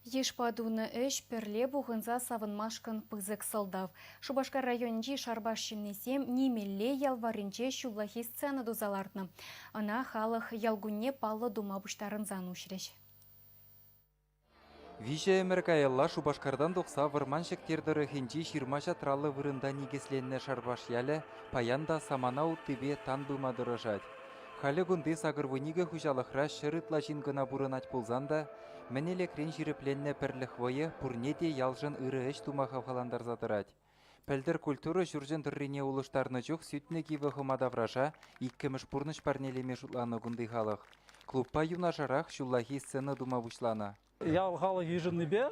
Йышпа тунӑ ӗҫ пӗрле пухӑнса савӑнмашкӑн пысӑк сӑлтав. Шупашкар районӗнчи Шарпаш ҫыннисем нимелле ял варринче ҫуллахи сцена туса лартнӑ. Ӑна халӑх ял кунне паллӑ тума пуҫтарӑнсан уҫрӗҫ. Виҫӗ ӗмӗр каялла Шупашкартан тухса вӑрман Ҫӗктер тӑрӑхӗнчи ҫырма-ҫатраллӑ вырӑнта никӗсленнӗ Шарпаш ялӗ паян та самана уттипе тан пыма тӑрӑшать. Халӗ кунти 82 хуҫалӑхра 100 ытла ҫын кӑна пурӑнать пулсан та мӗн ӗлӗкрен ҫирӗпленнӗ пӗрлӗх вӑйӗ пурне те ялшӑн ырӑ ӗҫ тума хавхалантарса тӑрать. Пӗлтӗр культура ҫурчӗн тӑррине улӑштарнӑ чух сӳтнӗ кивӗ хӑма тавраша иккӗмӗш пурнӑҫ парнелеме шутланӑ кунти халӑх. Клубпа юнашарах ҫуллахи сцена тума пуҫланӑ. Ял халӑх йышӑннипе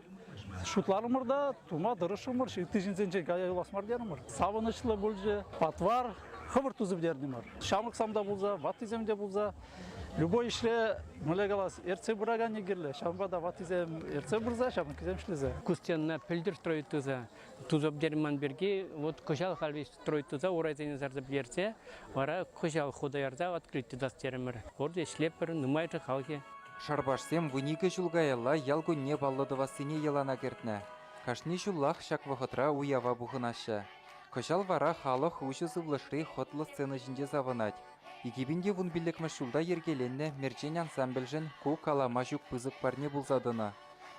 шутларӑмӑр та тума тӑрӑшрӑмӑр, ытти ҫынсенчен кая юлас мар терӗмӗр. Савӑнӑҫлӑ пулчӗ, патвар, хӑвӑрт туса пӗтертӗмӗр. Ҫамрӑксем та пулса, ваттисем те пулса, любой ӗҫре, мӗнле калас, ертсе пыраканӗ кирлӗ. Ҫавӑнпа та ваттисем ертсе пырса, ҫамрӑккисем ӗҫлесе. Ку стенана пӗлтӗр строить туса, туса пӗтерман пирки вот кӑҫал халь строить туса урайсене сарса пӗтерсе вара кӑҫал хута ярса открыть тытас терӗмӗр. Пурте ӗҫлетпӗр, нумайӑшӗ халӑхӗ. Шарпашсем 12 ҫул каялла ял кунне паллӑ тӑвассине йӑлана кӗртнӗ. Кашни ҫуллах ҫак вӑхӑтра уява пухӑнаҫҫӗ. Кӑҫал вара халӑх уҫӑ сывлӑшри хӑтлӑ сцена ҫинче савӑнать. 2015 ҫулта йӗркеленнӗ Мерчен ансамбльшӗн ку калама ҫук пысӑк парне пулса тӑнӑ.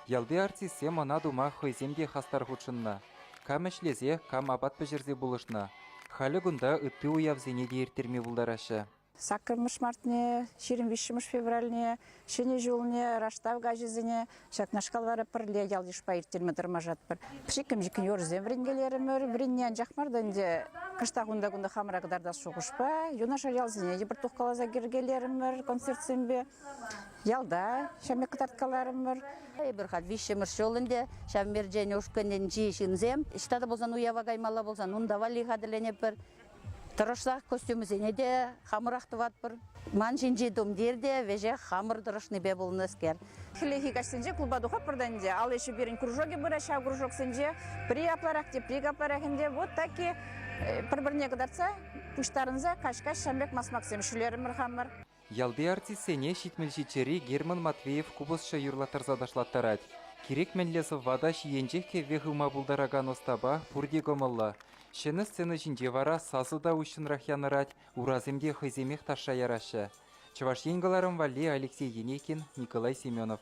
Ялти артистсем ӑна тума хӑйсем те хастар хутшӑннӑ. Кам ӗҫлесе, кам апат пӗҫерсе пулӑшнӑ. Халӗ кунта ытти уявсене те ирттерме пултараҫҫӗ. Саккӑрмӗш мартне, 23 февральне, Ҫӗнӗ ҫулне, Раштав каҫӗсене ҫакнашкал вара пӗрле ял-йышпа ирттерме тӑрмашатпӑр. Пӗчӗккӗн-пӗчӗккӗн юрӑсем вӗренкелерӗмӗр. Вӗренни анчах мар та ӗнтӗ кӑштах унта-кунта хамӑра кӑтартас шухӑшпа юнашар ялсене те пӗр тухкаласа кӗркелерӗмӗр концертсемпе. Ялта ҫамрӑк кӑтарткаларӑмӑр. Эпир халь виҫҫӗмӗш ҫул ӗнтӗ ҫав Мерчен ушкӑнӗнчи ҫынсем. Ӑҫта та пулсан уява каймалла пулсан унта валли хатӗрленетпӗр. Тӑрӑшсах костюмӗсене те хамӑрах тӑватпӑр. Ман ҫинчи тумтир те веҫех хамӑр тӑрӑшнипе пулнӑскер. Хӗллехи каҫсенче клуба тухатпӑр та ӗнтӗ. Ал ӗҫӗ пирӗн кружокӗ пырать ҫав кружоксенче. Пӗри апларах, тепри капларах ӗнтӗ. Вот таки пӗр-пӗрне кӑтартса, пуҫтарӑнса каҫ-каҫ ҫам пек масмаксем ҫӳлерӗмӗр хамӑр. Ялти артистсене 77-ри Герман Матвеев купӑсҫӑ юрлаттарса ташлаттарать. Кирек мӗнле сӑвва та ҫийӗнчех кӗвве хывма пултаракан ӑстапа пурте кӑмӑллӑ. Ҫӗнӗ сцена ҫинче вара сасӑ та уҫҫӑнрах янӑрать, урасем те хӑйсемех ташша яраҫҫӗ. Чӑваш Ен кӑларӑм валли Алексей Енейкин, Николай Семенов.